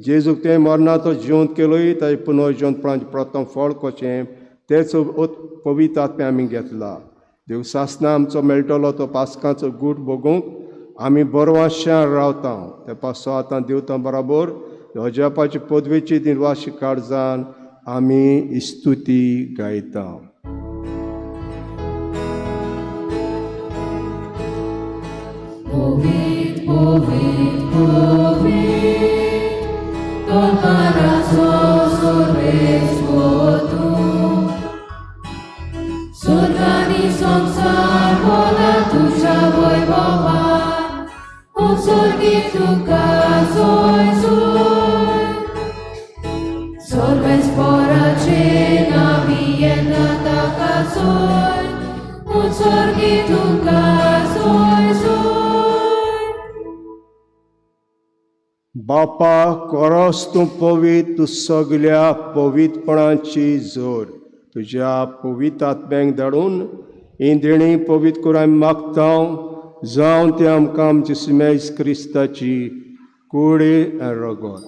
जेजूक तें मरणाचो जिवंत केलोय ताजें पुनर्जिवंतपणाचें प्रथम फळ कशें तेच पवित्र आत्म्या आमी घेतला. देव सासना आमचो मेळटलो तो पास्काचो गूट भोगूंक आमी बरवाश्यान रावता ते पासो आतां देवता बराबर अजापाचे पदवेची निर्वाशी काळजान आमी इस्तुती गायता. Povit, povit, povit, tolparazo sorvespotu. Sorgani samsar bola tuja voivovan, un sorgi tuka zoi zoi. Sorvespora cena viena taka zoi, un sorgi tuka zoi zoi. बापा कोरस तूं पवित, तूं सगल्या पवितपणाची जोर तुज्या पवित आत्म्यांक धाडून ही देणी पवित करून आमी मागता जावन ते आमकां आमची सिमेज क्रिस्ताची कुडी आनी रगत.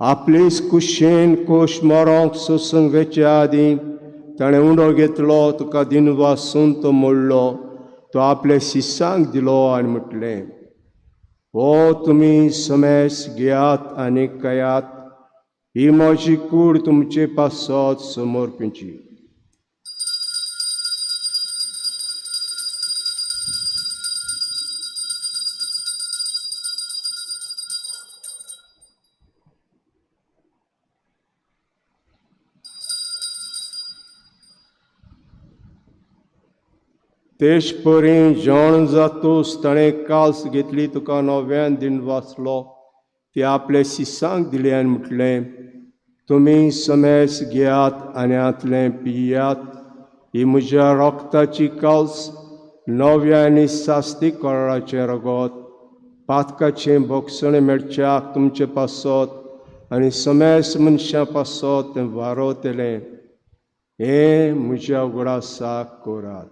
आपलेच कुशेन कोश मरोंक सोसूंक वेच्या आदीं ताणें उंडो घेतलो, तुका दिनवासून तो मोडलो, तो आपल्या शिसांक दिलो आनी म्हटलें, हो तुमी समेस घेयात आनी कयात, ही म्हजी कूड तुमचे पासत समर्पिची. तेच परी जेवण जातूच ताणें काल्स घेतली, तुका नव्यान दिन वाचलो, ती आपल्या शिसांक दिली आनी म्हटलें, तुमी समेस घेयात आनी हांतलें पियात, ही म्हज्या रक्ताची काल्स नव्या आनी सास्ती कराराचें रगत, पातकाचें भोगसणें मेळच्याक तुमचे पासत आनी समेस मनशां पासत तें वारवतलें. हें म्हज्या उगडासाक करात.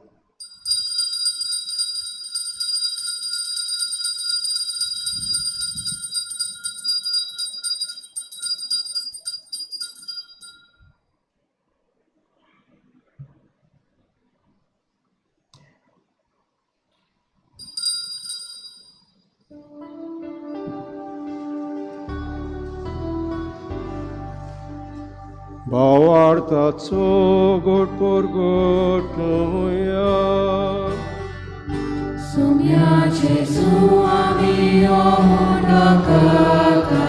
भावार्थाचो गोड परगटुया. सुम्या जेजू आमी ओंडो काका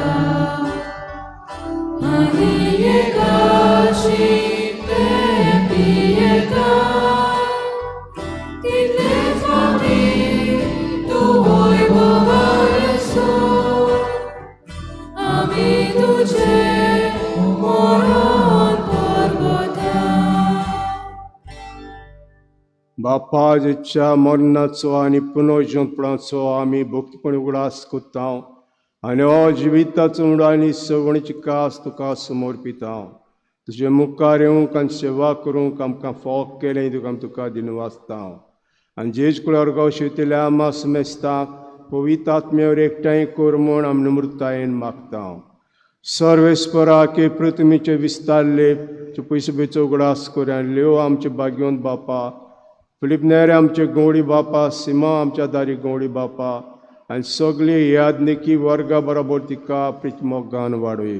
आनी एकाशी ते पियेता तितलेच फावटी तूं वैभवार आमी तुजें मरण परगटा. बापाच्या मरणाचो आनी पुनर्जनपणाचो आमी भक्तीपणी उगडास करता आनी हो जिविताचो उंडो आनी सवणीची कास तुका समर्पिता. तुजे मुखार येवंक आनी सेवा करूंक आमकां फोक केलें तुका आमी तुका दिनवासता. आनी जेज कुळार शिवतल्या आमा समेस्ताक पवित्र आत्म्यावर एकठांय कर म्हूण आमी नम्रतायेन मागता. सर्वेस्परा के पृथ्वीचे विस्तारले पयसुबेचो उगडास कर आनी लेव आमचे भाग्यवंत बापा, फिलीप नेरे आमचे गवळी बापा, सीमा आमच्या दारी गवळी बापा आनी सगळे यादनिकी वर्गा बरोबर तिका प्रितमोगान वाडोय.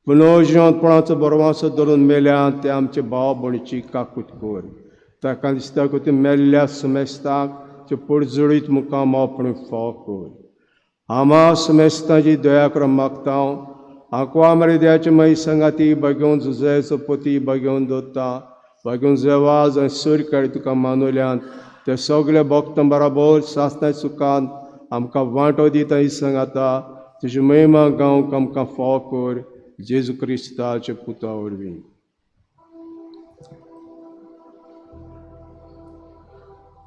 पुनर्जिवंतपणाचो बरवासो धरून मेल्या ते आमचे भाव भयणीची काकूत कर. ताका दिसता ती मेल्ल्या समेस्ताक त्यो परजळीत मुखार मावपण फाव कर. आमा समेस्ताची दया करून मागता. आंकवा मरे देवाचे मागीर सांगाती बागेवन जुजायचो पती बागेवन दवरता बागेवन जेवाज आनी सूर काडी तुका मानवल्यान ते सगळे भक्तां बराबर सासणां सुखान आमकां वांटो दिता ही सांगाता तुजी महिमा गावंक आमकां फाव कर जेजू क्रिस्ताच्या पुता वरवीं.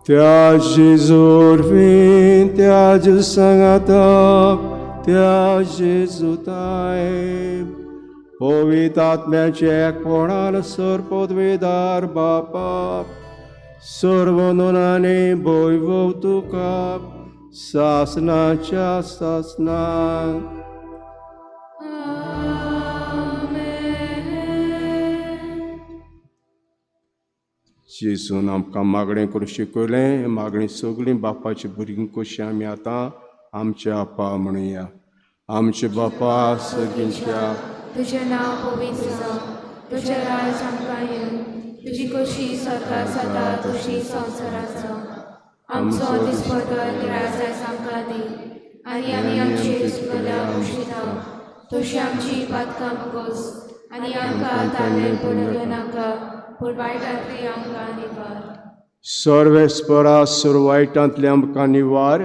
त्या जेजू वरवीं, त्या जेजू सांगाता, त्या जेजू ताय पवित्र आत्म्याचे एकपणान सर पदवेदार बापा सर्व नोनाने भोयवो तुका सासनाच्या सासनाक. जेजून आमकां मागणें करूंक शिकयलें. मागणी सगळीं बापाची भुरगीं कशी आमी आतां आमच्या आपा म्हणुया. आमचे बापा सर्गींच्या, तुजें नांव पवित्र जावं, तुजें राज आमकां येवं, तुजी कशी स्वर्गार जाता तशी संवसारांत जावं. आमचो दिसपटो राज आयज आमकां दी, आनी आमी आमचे चुकल्या मुशिता तशी आमची पातकां मुगोस, आनी आमकां ताणें पडूं नाका, पूण वायटांतली आमकां निवार. सर्वेस्परा सुरवायटांतले आमकां निवार,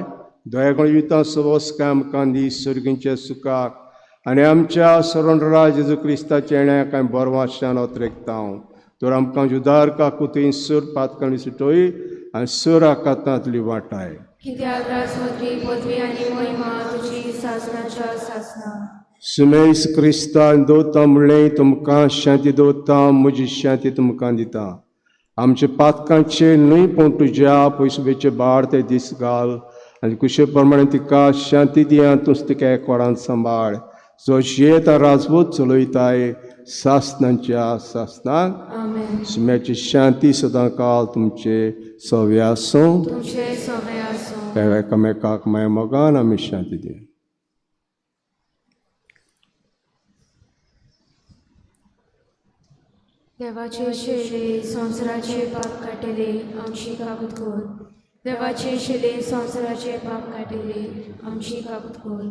दयागण युतां सवस्काय आमकां दी सर्गींच्या सुखाक, आनी आमच्या सरणराज जेजू क्रिस्ताच्या येण्या कांय बरवाशान अत्रेकता. तर आमकां जुदार काकुतूय सुर पातकांनी सुटोय आनी सुर आकातांतली वाटाय. कित्याक राजमंत्री पदवी आनी महिमा तुजी सासणाच्या सासणा. सुमेस क्रिस्तान दवरता म्हणलें, तुमकां शांती दवरता, म्हजी शांती तुमकां दिता. आमच्या पातकांचे न्हय पूण तुज्या पयसुबेचे बाळ ते दीस घाल, आनी कुशे प्रमाणे तिका शांती दिया. तूंच तिका एकवटान सांबाळ, जो जियेता राजवत चलयताय सासणांच्या सासणाक. आमेन. सुम्याची शांती सदां काल तुमचे सवे आसूं. तुमचे सवे आसूं. एकामेकाक माया मोगान आमी शांती दिया. देवाचे शिले संवसाराचे पाप काडटले, आमची काकूत कर. देवाचे शिले संवसाराचे पाप काडटले, आमची काकूत कर.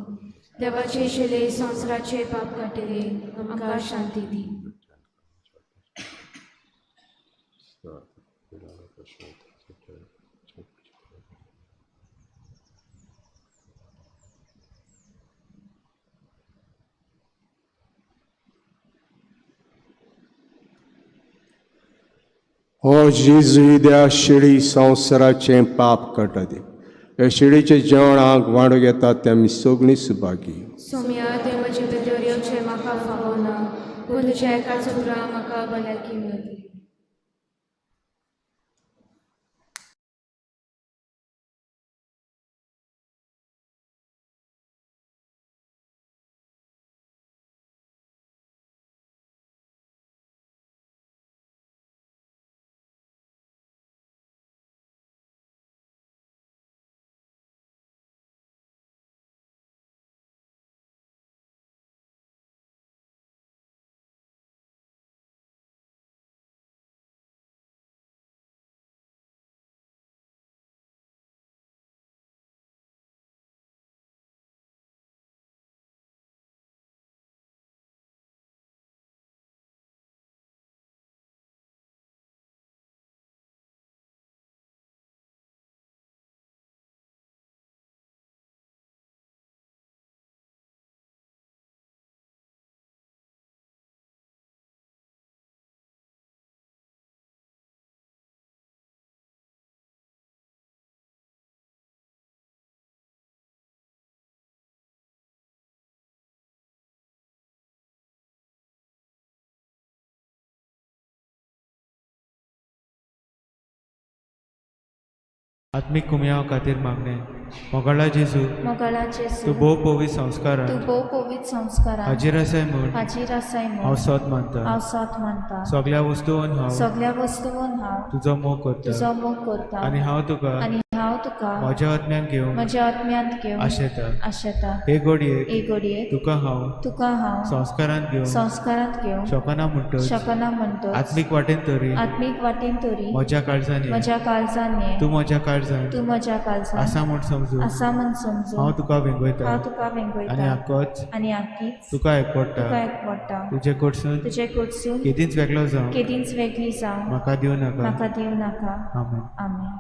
देवाचे शिले संवसाराचे पाप काडटले, आमकां शांती दी. हो जेजू त्या शिडी संवसाराचें पाप काडटा ती, ह्या शिडीचें जेवण हांव वांडू घेतात ते आमी सगळीं सुभागी. सोम्या, ते म्हजे भितर येवचें म्हाका फावना, पूण तुज्या एकाच उतरान म्हाका भलायकी मेळटली. आत्मीक कुमयाव खातीर मागणें. मोगाळा जेजू, मोगाळा जेजू, तूं भोव पवित्र संस्कारान, तूं भोव पवित्र संस्कारान हाजीर आसाय म्हूण, हाजीर आसाय म्हूण हांव सोद मानता, हांव सोद मानता. सगळ्या वस्तून हांव, सगळ्या वस्तून हांव तुजो मोग करता, तुजो मोग करता. आनी हांव तुका, आनी हांव तुका म्हज्या आत्म्यान घेवंक, म्हज्या आत्म्यांत घेवंक आशेता, आशेता. हे घडयेक, हे घडयेक तुका हांव, तुका हांव संस्कारांत घेवंक, संस्कारांत घेवंक शकना म्हणटच, शकना म्हणटच, आत्मीक वाटेन तरी, आत्मीक वाटेन तरी म्हज्या काळजान ये, म्हज्या काळजान ये, तूं म्हज्या काळजान, तूं म्हज्या काळजान आसा म्हूण समजून, आसा म्हूण समजून हांव तुका वेंगयता, हांव तुका वेंगयता. आनी आकोच, आनी आकीच तुका एकवडटा, तुका एकवडटा. तुजे कडसून, तुजे कडसून केदींच वेगळो जावं, केदींच वेगळी जावं म्हाका दिवं नाका, म्हाका दिवं नाका. आमेन. आमेन.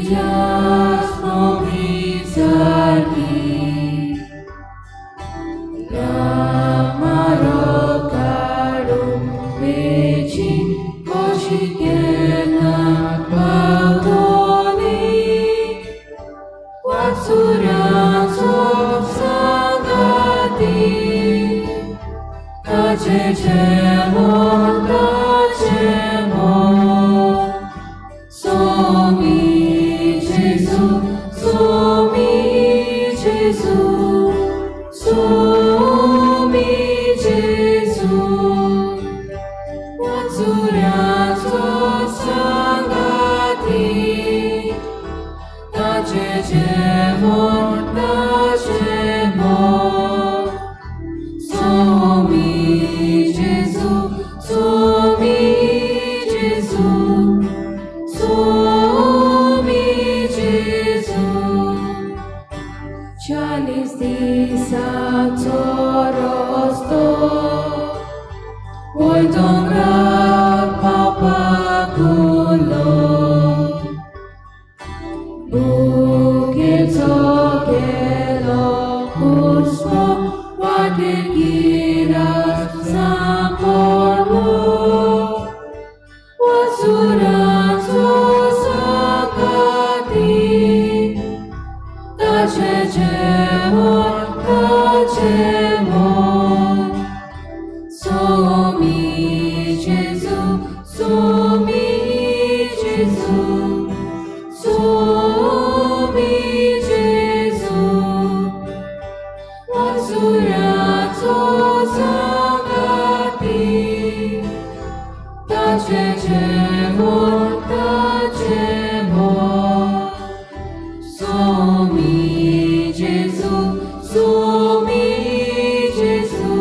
jasno सारकी लामारो काडून वेची कशी केन्ना पावतली वाचुऱ्याचो सांगाती ताचे जेवण ताचे मोग. Somi Gesù, Somi Gesù, Somi Gesù. वाचुऱ्याचो सांगाती ताचे जेवण ताचे मोग. Somi Gesù, Somi Gesù, Somi Gesù. 40 दिसाचो रस्तो वयर दोंगरार पावपाक उरलो. भुकेचो गेलो हुस्को वाटेर गिरास सांपडलो. वाचुऱ्याचो सांगाती ताचे जेवण ताचे मोग. Somi Gesù, Somi Gesù, Somi Gesù. वाचुऱ्याचो सांगाती ताचे जेवण ताचे मोग. Somi Gesù, Somi Gesù,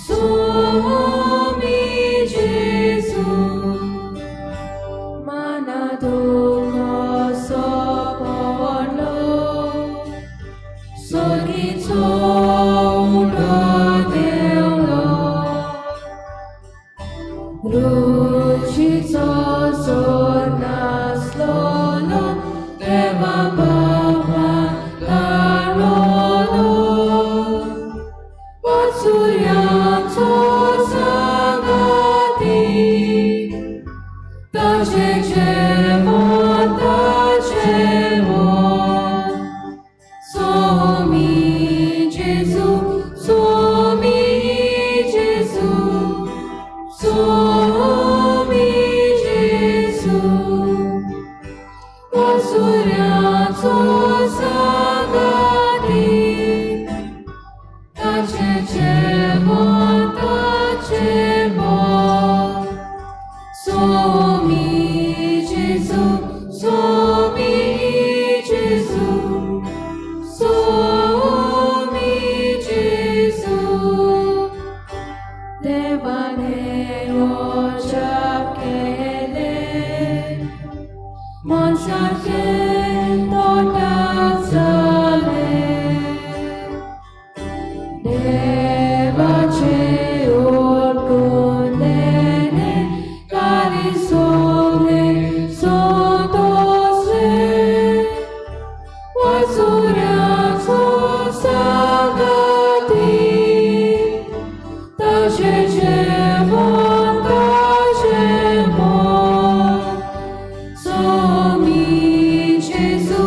Somi Gesù. मना दुःख सोपलो, सोगीचो उंडो देंवलो. रुचीचो जोर नासलोलो देवा बाबा धाडलोलो. वाचुऱ्याचो सांगाती ताचे जेवण ताचे मोग. Somi Gesù, Somi Gesù, Somi Gesù. वाचुऱ्याचो सांगाती ताचे जेवण ताचे मोग. Somi Gesù, Somi Gesù, Somi Gesù. देवाने ओजाप केले मनसाचे तोटाक जाले. देवाचे ओळखून तेणे कार्य सोडले संतोषले. वाचुऱ्याचो सांगाती ताचे जेवण ताचे मोग. Somi Gesù,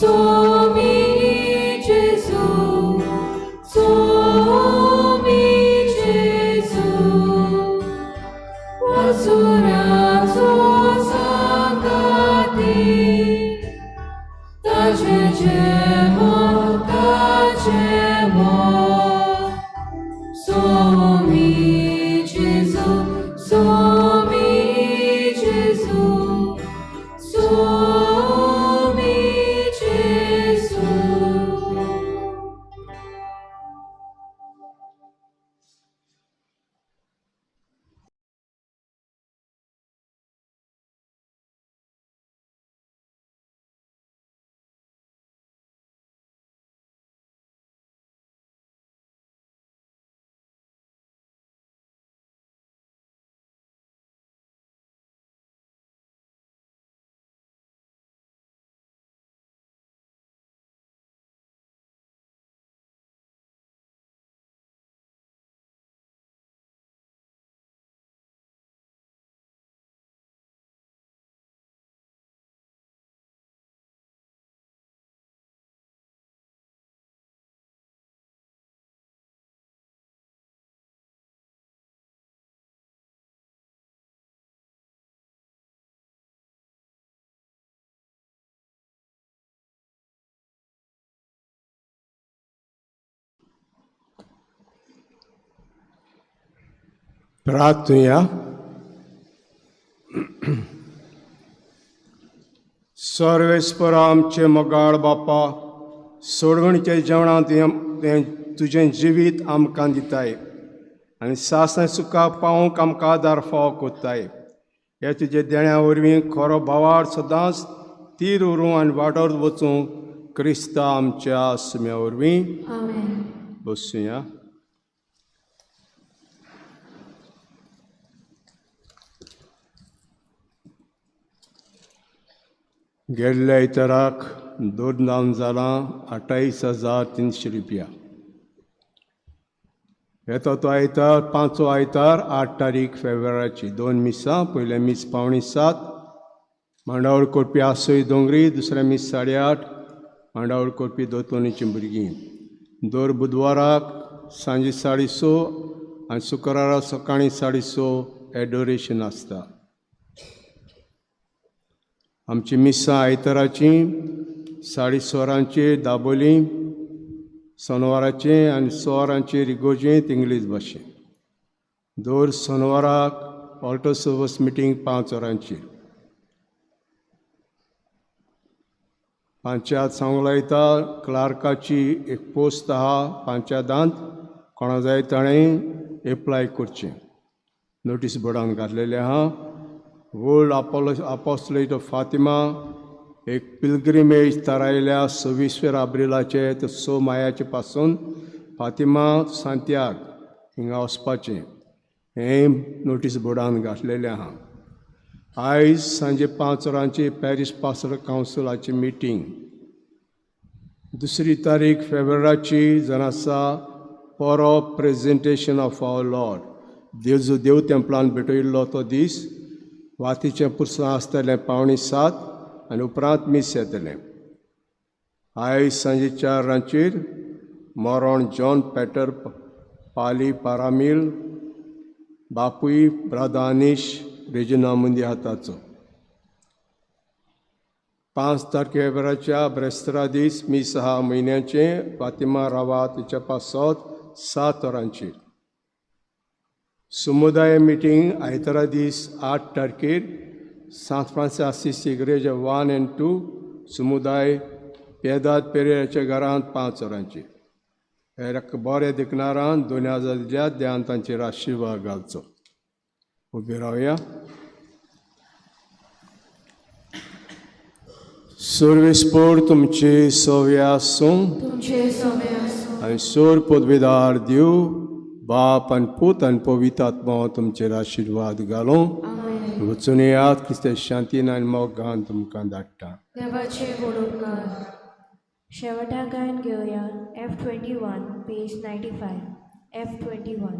Somi Gesù, Somi Gesù. वाचुऱ्याचो सांगाती ताचे जेवण ताचे मोग. Somi Gesù, Somi Gesù, Somi Gesù. प्रार्थुया. सर्वेस्पर आमचे मोगाळ बापा, सोडवणीच्या जेवणांत तुवें तुजें जिवीत आमकां दिताय आनी सासणा सुखा पावोवंक आमकां आदार फावो कोत्ताय. हे तुजे देण्या वरवीं खरो भावार सदांच तीर उरूं आनी वाडत वचूं क्रिस्ता आमच्या आसम्या वरवीं. आमेन. बसुया. गेल्ल्या आयताराक दोन जावन जालां 28,300 रुपया. येता तो आयतार पांचवो आयतार 8 तारीख फेब्रुवाराची 2 मिसां. पयलें मीस 6:45 मांडावळ करपी आसोय दोंगरी, दुसरें मीस 8:30 मांडावळ करपी दोतोनीचीं भुरगीं. दर बुधवाराक सांजे 6:30 आनी शुक्रारा सकाळीं 6:30 एडोरेशन आसता. आमची मिसां आयताराचीं 6:30 वरांचेर दाबोली, सोनवाराचें आनी 6 वरांचेर इगोर्जेंत इंग्लीश भाशेन. दर सोनवाराक ऑल्टो सर्वस मिटींग 5 वरांचेर. पंचायत सांगूंक लायता क्लार्काची एक पोस्ट आहा पंचायतांत, कोणा जाय ताणें एप्लाय करचें. नोटीस बोर्डान घातलेलें आहा. वर्ल्ड अपोस्टलेट ऑफ फातिमा एक पिलग्रिमेज थारायल्या 26 एप्रिलाचे ते 6 मायाचे पासून फातिमा सांतियाग हिंगा वचपाचें हें नोटीस बोर्डान घातलेलें आहा. आयज सांजे 5 वरांची पॅरीस पास्टर कावन्सिलाची मिटींग. 2 तारीख फेब्रुवाराची जावन आसा परब प्रेजेंटेशन ऑफ our Lord. देव देव तेंपलान भेटयल्लो तो दीस. वातीचें पुरसां आसतलें 6:45 आनी उपरांत मीस येतलें. आयज सांजे 4 वरांचेर मरण जॉन पॅटर पाली पारामील बापूय ब्रादानीश रेजिना मुंदी हाताचो. 5 तारखे फेब्रुवाराच्या ब्रेस्तारा दीस मीस आहा म्हयन्याचें फातिमा रावा तिच्या पासत 7 वरांचेर. समुदाय मिटींग आयतारा दीस 8 तारखेर सांत फ्रांसीस आसीस इग्रेज 1 आनी 2 समुदाय पेदाद पेरेराच्या घरांत 5 वरांचेर. हे बरे देखणारान 2000 दिल्या देवान तांचेर आशिर्वाद घालचो. उबी रावया. सर्वेस्पर तुमचे सवे आसूं आनी सोर पदवेदार देव बाप आनी पूत आनी पवित्र आत्मा तुमचेर आशिर्वाद घालूं. वचून येयात क्रिस्ताच्या शांतीन आनी मोगान तुमकां धाडटा. देवाचे व्हड उपकार. शेवटा गायन घेवया F21 page 95. F21.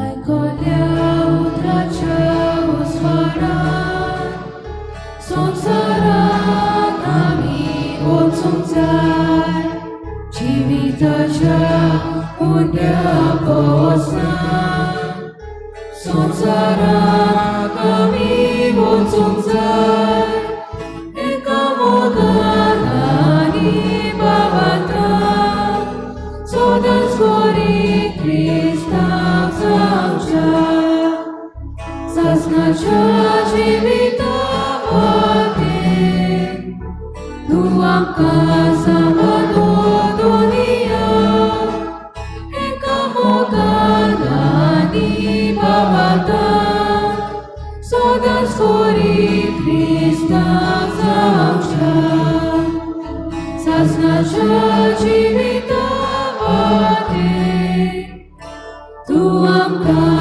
आयकल्या उतराच्या उजवाडान संवसारांत आमी वचूंक जाय. जिविताच्या उंड्या पोसनान संवसारांत आमी वचूंक जाय. एका मोगान आनी भावार्थान सदांच बरी क्रिस्ताक जावच्या सासणाच्या जिविता वाटेर तूं आमकां सांबाळो दुनिया. एका मोगान आनी भावार्थान सदांच बरी क्रिस्ताक जावच्या सासणाच्या जिविता वाटेर तूं आमकां